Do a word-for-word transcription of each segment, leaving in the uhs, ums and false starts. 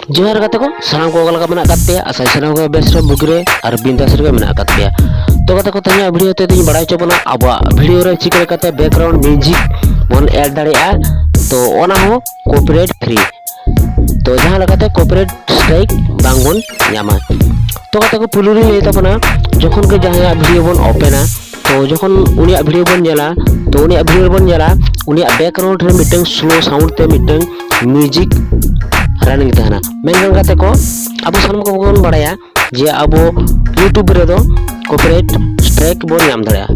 ᱡᱚᱦᱟᱨ ᱜᱟᱛᱮ ᱠᱚ, ᱥᱟᱱᱟᱢ ᱠᱚ ᱚᱠᱟ ᱞᱮᱠᱟ ᱢᱮᱱᱟᱜ ᱟᱠᱟᱫ ᱯᱮᱭᱟ? ᱟᱥᱟᱭ ᱥᱟᱱᱟᱢ ᱠᱚ ᱵᱮᱥ ᱨᱮ, ᱵᱩᱜᱤ ᱨᱮ ᱟᱨ ᱵᱤᱱᱫᱟᱥ ᱨᱮᱜᱮ ᱢᱮᱱᱟᱜ ᱟᱠᱟᱫ ᱯᱮᱭᱟ᱾ ᱛᱚ ᱜᱟᱛᱮ ᱠᱚ, ᱛᱮᱦᱮᱧᱟᱜ ᱵᱷᱤᱰᱤᱭᱳ ᱛᱮ ᱫᱚᱧ ᱵᱟᱲᱟᱭ ᱦᱚᱪᱚ ᱵᱚᱱᱟ ᱟᱵᱚᱣᱟᱜ ᱵᱷᱤᱰᱤᱭᱳ ᱨᱮ ᱪᱤᱠᱟᱹ ᱞᱮᱠᱟᱛᱮ ᱵᱮᱠᱜᱨᱟᱣᱩᱱᱰ ᱢᱤᱣᱡᱤᱠ ᱵᱚᱱ ᱮᱰ ᱫᱟᱲᱮᱭᱟᱜᱼᱟ, ᱛᱚ ᱚᱱᱟ ᱦᱚᱸ ᱠᱚᱯᱤᱨᱟᱭᱤᱴ ᱯᱷᱨᱤ᱾ ᱛᱚ ᱡᱟᱦᱟᱸ ᱞᱮᱠᱟᱛᱮ ᱠᱚᱯᱤᱨᱟᱭᱤᱴ ᱥᱴᱨᱟᱭᱤᱠ ᱵᱟᱝ ᱵᱚᱱ ᱧᱟᱢᱟ᱾ ᱛᱚ ᱜᱟᱛᱮ ᱠᱚ, ᱯᱩᱭᱞᱩ ᱨᱤᱧ ᱞᱟᱹᱭ ᱛᱟᱵᱚᱱᱟ, ᱡᱚᱠᱷᱚᱱ ᱜᱮ ᱡᱟᱦᱟᱸᱭᱟᱜ ᱵᱷᱤᱰᱤᱭᱳ ᱵᱚᱱ ᱳᱯᱮᱱᱟ, ᱛᱚ ᱡᱚᱠᱷᱚᱱ ᱩᱱᱤᱭᱟᱜ ᱵᱷᱤᱰᱤᱭᱳ ᱵᱚᱱ ᱧᱮᱞᱟ, ᱛᱚ ᱩᱱᱤᱭᱟᱜ ᱵᱷᱤᱰᱤᱭᱳ ᱨᱮᱵᱚᱱ ᱧᱮᱞᱟ ᱩᱱᱤᱭᱟᱜ ᱵᱮᱠᱜᱨᱟᱣᱩᱱᱰ ᱨᱮ ᱢᱤᱫᱴᱟᱝ ᱥᱞᱳ ᱥᱟᱣᱩᱱᱰ ᱛᱮ ᱢᱤᱫᱴᱟᱝ ᱢᱤᱣᱡᱤᱠ ᱨᱟᱱᱤᱝ ᱛᱟᱦᱮᱱᱟ᱾ ᱢᱮᱱᱠᱷᱟᱱ ᱜᱟᱛᱮ ᱠᱚ, ᱟᱵᱚ ᱥᱟᱱᱟᱢ ᱠᱚᱵᱚᱱ ᱵᱟᱲᱟᱭᱟ ᱡᱮ ᱟᱵᱚ YouTube ᱨᱮᱫᱚ ᱠᱚᱯᱤᱨᱟᱭᱤᱴ ᱥᱴᱨᱟᱭᱤᱠ ᱵᱚᱱ ᱧᱟᱢ ᱫᱟᱲᱮᱭᱟᱜᱼᱟ᱾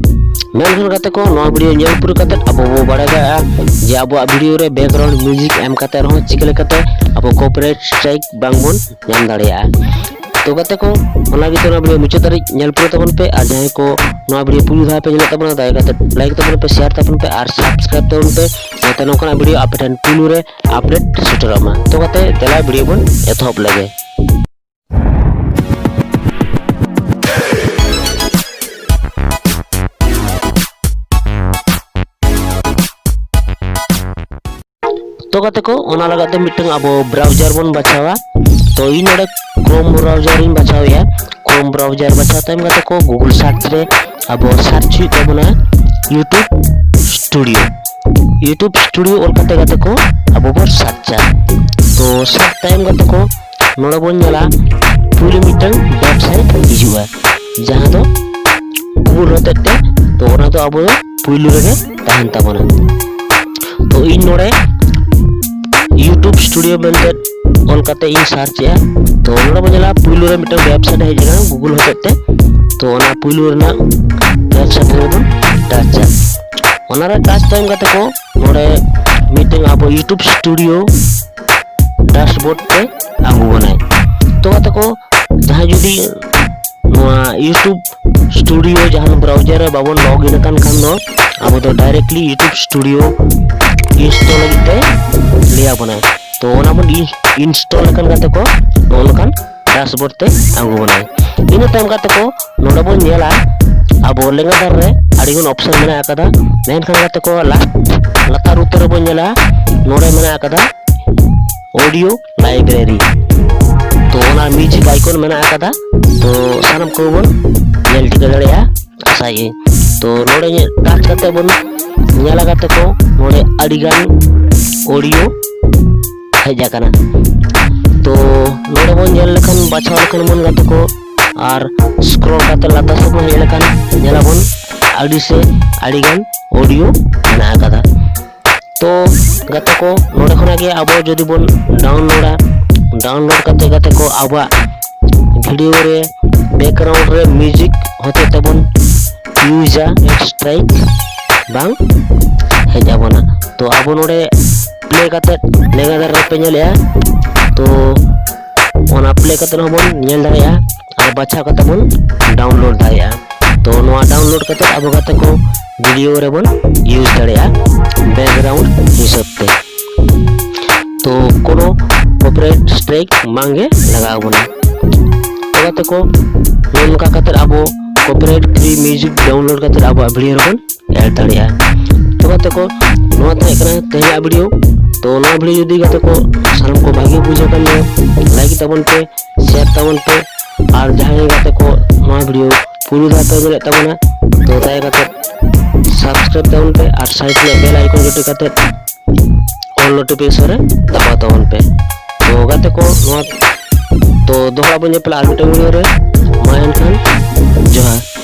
ᱢᱮᱱᱠᱷᱟᱱ ᱜᱟᱛᱮ ᱠᱚ, ᱱᱚᱣᱟ ᱵᱷᱤᱰᱤᱭᱳ ᱧᱮᱞ ᱯᱩᱨᱟᱹ ᱠᱟᱛᱮᱫ ᱟᱵᱚ ᱵᱚ ᱵᱟᱲᱟᱭ ᱫᱟᱲᱮᱭᱟᱜᱼᱟ ᱡᱮ ᱟᱵᱚᱣᱟᱜ ᱵᱷᱤᱰᱤᱭᱳ ᱨᱮ ᱵᱮᱠᱜᱨᱟᱣᱩᱱᱰ ᱢᱤᱣᱡᱤᱠ ᱮᱢ ᱠᱟᱛᱮ ᱨᱮᱦᱚᱸ ᱪᱤᱠᱟᱹ ᱞᱮᱠᱟᱛᱮ ᱟᱵᱚ ᱠᱚᱯᱤᱨᱟᱭᱤᱴ ᱥᱴᱨᱟᱭᱤᱠ ᱵᱟᱝ ᱵᱚᱱ ᱧᱟᱢ ᱫᱟᱲᱮᱭᱟᱜᱼᱟ᱾ ᱛᱚ ᱜᱟᱛᱮ ᱠᱚ, ᱚᱱᱟ ᱞᱟᱹᱜᱤᱫ ᱛᱮ ᱚᱱᱟ ᱵᱷᱤᱰᱤᱭᱳ ᱢᱩᱪᱟᱹᱫ ᱫᱷᱟᱹᱨᱤᱡ ᱧᱮᱞ ᱯᱩᱨᱟᱹ ᱛᱟᱵᱚᱱ ᱯᱮ᱾ ᱟᱨ ᱡᱟᱦᱟᱸᱭ ᱠᱚ ᱱᱚᱣᱟ ᱵᱷᱤᱰᱤᱭᱳ ᱯᱩᱭᱞᱩ ᱫᱷᱟᱣ ᱯᱮ ᱧᱮᱞᱮᱫ ᱛᱟᱵᱚᱱᱟ, ᱫᱟᱭᱟ ᱠᱟᱛᱮ ᱞᱟᱭᱤᱠ ᱛᱟᱵᱚᱱ ᱯᱮ, ᱥᱮᱭᱟᱨ ᱛᱟᱵᱚᱱ ᱯᱮ ᱟᱨ ᱥᱟᱵᱥᱠᱨᱟᱭᱤᱵ ᱛᱟᱵᱚᱱ ᱯᱮ, ᱡᱟᱛᱮ ᱱᱚᱝᱠᱟᱱᱟᱜ ᱵᱷᱤᱰᱤᱭᱳ ᱟᱯᱮ ᱴᱷᱮᱱ ᱯᱩᱭᱞᱩ ᱨᱮ ᱟᱯᱰᱮᱴ ᱥᱮᱴᱮᱨᱚᱜ ᱢᱟ᱾ ᱛᱚ ᱜᱟᱛᱮ, ᱫᱮᱞᱟ ᱵᱷᱤᱰᱤᱭᱳ ᱵᱚᱱ ᱮᱛᱚᱦᱚᱵ ᱞᱮᱜᱮ᱾ ᱛᱚ ᱜᱟᱛᱮ ᱠᱚ, ᱚᱱᱟ ᱞᱟᱹᱜᱤᱫ ᱛᱮ ᱢᱤᱫᱴᱟᱝ ᱟᱵᱚ ᱵᱨᱟᱣᱡᱟᱨ ᱵᱚᱱ ᱵᱟᱪᱷᱟᱣᱟ᱾ ᱛᱚ ᱤᱧ ᱱᱚᱰᱮ ᱠᱨᱳᱢ ᱵᱨᱟᱣᱡᱟᱨ ᱤᱧ ᱵᱟᱪᱷᱟᱣᱮᱫᱼᱟ᱾ ᱠᱨᱳᱢ ᱵᱨᱟᱣᱡᱟᱨ ᱵᱟᱪᱷᱟᱣ ᱛᱟᱭᱚᱢ ᱜᱟᱛᱮ ᱠᱚ, ᱜᱩᱜᱩᱞ ᱥᱟᱨᱪ ᱨᱮ ᱟᱵᱚ ᱥᱟᱨᱪ ᱦᱩᱭᱩᱜ ᱛᱟᱵᱚᱱᱟ YouTube Studio᱾ YouTube Studio ᱚᱞ ᱠᱟᱛᱮ ᱜᱟᱛᱮ ᱠᱚ ᱟᱵᱚ ᱵᱚᱱ ᱥᱟᱨᱪᱟ᱾ ᱛᱚ ᱥᱟᱨᱪ ᱛᱟᱭᱚᱢ ᱜᱟᱛᱮ ᱠᱚ, ᱱᱚᱰᱮ ᱵᱚᱱ ᱧᱮᱞᱟ ᱯᱩᱭᱞᱩ ᱢᱤᱫᱴᱟᱝ ᱣᱮᱵᱥᱟᱭᱤᱴ ᱦᱤᱡᱩᱜᱼᱟ, ᱡᱟᱦᱟᱸ ᱫᱚ ᱜᱩᱜᱩᱞ ᱦᱚᱛᱮᱡ ᱛᱮ᱾ ᱛᱚ ᱚᱱᱟ ᱫᱚ ᱟᱵᱚ ᱫᱚ ᱯᱩᱭᱞᱩ ᱨᱮᱜᱮ ᱛᱟᱦᱮᱱ ᱛᱟᱵᱚᱱᱟ᱾ ᱛᱚ ᱤᱧ ᱱᱚᱰᱮ YouTube Studio ᱢᱮᱱᱛᱮ ᱚᱞ ᱠᱟᱛᱮ ᱤᱧ ᱥᱟᱨᱪ ᱮᱜᱼᱟ᱾ ᱛᱚ ᱱᱚᱰᱮ ᱵᱚᱱ ᱧᱮᱞᱟ ᱯᱩᱭᱞᱩ ᱨᱮ ᱢᱤᱫᱴᱟᱝ ᱣᱮᱵᱥᱟᱭᱤᱴ ᱦᱮᱡ ᱟᱠᱟᱱᱟ ᱜᱩᱜᱩᱞ ᱦᱚᱛᱮᱡ ᱛᱮ᱾ ᱛᱚ ᱚᱱᱟ ᱯᱩᱭᱞᱩ ᱨᱮᱱᱟᱜ ᱣᱮᱵᱥᱟᱭᱤᱴ ᱨᱮᱵᱚᱱ ᱴᱟᱪᱟ᱾ ᱚᱱᱟᱨᱮ ᱴᱟᱪ ᱛᱟᱭᱚᱢ ᱜᱟᱛᱮ ᱠᱚ, ᱱᱚᱰᱮ ᱢᱤᱫᱴᱟᱝ ᱟᱵᱚ YouTube Studio ᱰᱟᱥᱵᱳᱨᱰ ᱛᱮ ᱟᱹᱜᱩ ᱵᱚᱱᱟᱭ᱾ ᱛᱚ ᱜᱟᱛᱮ ᱠᱚ, ᱡᱟᱦᱟᱸᱭ ᱡᱩᱫᱤ ᱱᱚᱣᱟ YouTube Studio ᱡᱟᱦᱟᱱ ᱵᱨᱟᱣᱡᱟᱨ ᱨᱮ ᱵᱟᱵᱚᱱ ᱞᱚᱜ ᱤᱱ ᱟᱠᱟᱱ ᱠᱷᱟᱱ ᱫᱚ, ᱟᱵᱚ ᱫᱚ ᱰᱟᱭᱨᱮᱠᱴᱞᱤ YouTube Studio ᱤᱱᱥᱴᱚᱞ ᱞᱟᱹᱜᱤᱫ ᱛᱮ ᱞᱟᱹᱭ ᱟᱵᱚᱱᱟᱭ᱾ ᱛᱚ ᱚᱱᱟ ᱵᱚᱱ ᱤᱱᱥᱴᱚᱞ ᱞᱮᱠᱷᱟᱱ ᱜᱟᱛᱮ ᱠᱚ, ᱱᱚᱜᱼᱚ ᱱᱚᱝᱠᱟᱱ ᱰᱟᱥᱵᱳᱨᱰ ᱛᱮ ᱟᱹᱜᱩ ᱵᱚᱱᱟᱭ᱾ ᱤᱱᱟᱹ ᱛᱟᱭᱚᱢ ᱜᱟᱛᱮ ᱠᱚ, ᱱᱚᱰᱮ ᱵᱚᱱ ᱧᱮᱞᱟ ᱟᱵᱚ ᱞᱮᱸᱜᱟ ᱫᱷᱟᱨᱮ ᱨᱮ ᱟᱹᱰᱤᱜᱟᱱ ᱚᱯᱥᱚᱱ ᱢᱮᱱᱟᱜ ᱟᱠᱟᱫᱟ᱾ ᱢᱮᱱᱠᱷᱟᱱ ᱜᱟᱛᱮ ᱠᱚ, ᱞᱟ-, ᱞᱟᱛᱟᱨ ᱩᱛᱟᱹᱨ ᱨᱮᱵᱚᱱ ᱧᱮᱞᱟ, ᱱᱚᱰᱮ ᱢᱮᱱᱟᱜ ᱟᱠᱟᱫᱟ Audio Library, ᱛᱚ ᱚᱱᱟ music icon ᱢᱮᱱᱟᱜ ᱟᱠᱟᱫᱟ᱾ ᱛᱚ ᱥᱟᱱᱟᱢ ᱠᱚᱵᱚᱱ ᱧᱮᱞ ᱴᱷᱤᱠᱟᱹ ᱫᱟᱲᱮᱭᱟᱜᱼᱟ, ᱟᱥᱟᱭᱟᱹᱧ᱾ ᱛᱚ ᱱᱚᱰᱮ ᱴᱟᱪ ᱠᱟᱛᱮ ᱵᱚᱱ ᱧᱮᱞᱟ ᱜᱟᱛᱮ ᱠᱚ, ᱱᱚᱰᱮ ᱟᱹᱰᱤᱜᱟᱱ audio ᱦᱮᱡ ᱟᱠᱟᱱᱟ᱾ ᱛᱚ ᱱᱚᱰᱮ ᱵᱚᱱ ᱧᱮᱞ ᱞᱮᱠᱷᱟᱱ, ᱵᱟᱪᱷᱟᱣ ᱞᱮᱠᱷᱟᱱ ᱵᱚᱱ ᱜᱟᱛᱮ ᱠᱚ, ᱟᱨ scroll ᱠᱟᱛᱮ ᱞᱟᱛᱟᱨ ᱥᱮᱫ ᱵᱚᱱ ᱦᱮᱡ ᱞᱮᱠᱷᱟᱱ ᱧᱮᱞᱟᱵᱚᱱ ᱟᱹᱰᱤ ᱥᱮ ᱟᱹᱰᱤᱜᱟᱱ audio ᱢᱮᱱᱟᱜ ᱟᱠᱟᱫᱟ᱾ ᱛᱚ ᱜᱟᱛᱮ ᱠᱚ, ᱱᱚᱰᱮ ᱠᱷᱚᱱᱟᱜ ᱜᱮ ᱟᱵᱚ ᱡᱩᱫᱤ ᱵᱚᱱ downloadᱟ, download ᱠᱟᱛᱮ ᱜᱟᱛᱮ ᱠᱚ ᱟᱵᱚᱣᱟᱜ video ᱨᱮ background ᱨᱮ music ᱦᱚᱛᱮ ᱛᱮᱵᱚᱱ use-ᱟ, strike ᱵᱟᱝ ᱦᱮᱡ ᱟᱵᱚᱱᱟ᱾ ᱛᱚ ᱟᱵᱚ ᱱᱚᱰᱮ play ᱠᱟᱛᱮ ᱞᱮᱸᱜᱟ ᱫᱷᱟᱨᱮ ᱨᱮᱯᱮ ᱧᱮᱞᱮᱜᱼᱟ, ᱛᱚ ᱚᱱᱟ play ᱠᱟᱛᱮ ᱦᱚᱸᱵᱚᱱ ᱧᱮᱞ ᱫᱟᱲᱮᱭᱟᱜᱼᱟ ᱟᱨ ᱵᱟᱪᱷᱟᱣ ᱠᱟᱛᱮ ᱵᱚᱱ download ᱫᱟᱲᱮᱭᱟᱜᱼᱟ᱾ ᱛᱚ ᱱᱚᱣᱟ download ᱠᱟᱛᱮ ᱟᱵᱚ ᱜᱟᱛᱮ ᱠᱚ video ᱨᱮᱵᱚᱱ use ᱫᱟᱲᱮᱭᱟᱜᱼᱟ background ᱦᱤᱥᱟᱹᱵ ᱛᱮ᱾ ᱛᱚ ᱠᱳᱱᱳ copyright strike ᱵᱟᱝ ᱜᱮ ᱞᱟᱜᱟᱣ ᱟᱵᱚᱱᱟ᱾ ᱛᱚ ᱜᱟᱛᱮ ᱠᱚ, ᱱᱚᱜᱼᱚ ᱱᱚᱝᱠᱟ ᱠᱟᱛᱮ ᱟᱵᱚ copyright free music download ᱠᱟᱛᱮ ᱟᱵᱚᱣᱟᱜ video ᱨᱮᱵᱚᱱ add ᱫᱟᱲᱮᱭᱟᱜᱼᱟ᱾ ᱛᱚ ᱜᱟᱛᱮ ᱠᱚ, ᱱᱚᱣᱟ ᱛᱟᱦᱮᱸ ᱠᱟᱱᱟ ᱛᱮᱦᱮᱧᱟᱜ video᱾ ᱛᱚ ᱱᱚᱣᱟ video ᱡᱩᱫᱤ ᱜᱟᱛᱮ ᱠᱚ ᱥᱟᱱᱟᱢ ᱠᱚ ᱵᱷᱟᱜᱮ ᱵᱩᱡᱷᱟᱹᱣ ᱠᱟᱱ ᱫᱚ, like ᱛᱟᱵᱚᱱ ᱯᱮ, share ᱛᱟᱵᱚᱱ ᱯᱮ, ᱟᱨ ᱡᱟᱦᱟᱸᱭ ᱜᱟᱛᱮ ᱠᱚ ᱱᱚᱣᱟ video ᱯᱩᱨᱟᱹ ᱫᱷᱟᱣ ᱯᱮ ᱧᱮᱞᱮᱫ ᱛᱟᱵᱚᱱᱟ, ᱛᱚ ᱫᱟᱭᱟ ᱠᱟᱛᱮ subscribe ᱛᱟᱵᱚᱱ ᱯᱮ ᱟᱨ side ᱨᱮ bell icon ᱡᱚᱴᱮᱫ ᱠᱟᱛᱮ all notification ᱨᱮ ᱫᱟᱵᱟᱣ ᱛᱟᱵᱚᱱ ᱯᱮ᱾ ᱛᱚ ᱜᱟᱛᱮ ᱠᱚ, ᱱᱚᱣᱟ, ᱛᱚ ᱫᱚᱦᱲᱟ ᱵᱚᱱ ᱧᱮᱯᱮᱞᱟ ᱟᱨ ᱢᱤᱫᱴᱟᱝ video ᱨᱮ᱾ ᱢᱟ ᱮᱱᱠᱷᱟᱱ ᱡᱚᱦᱟᱨ᱾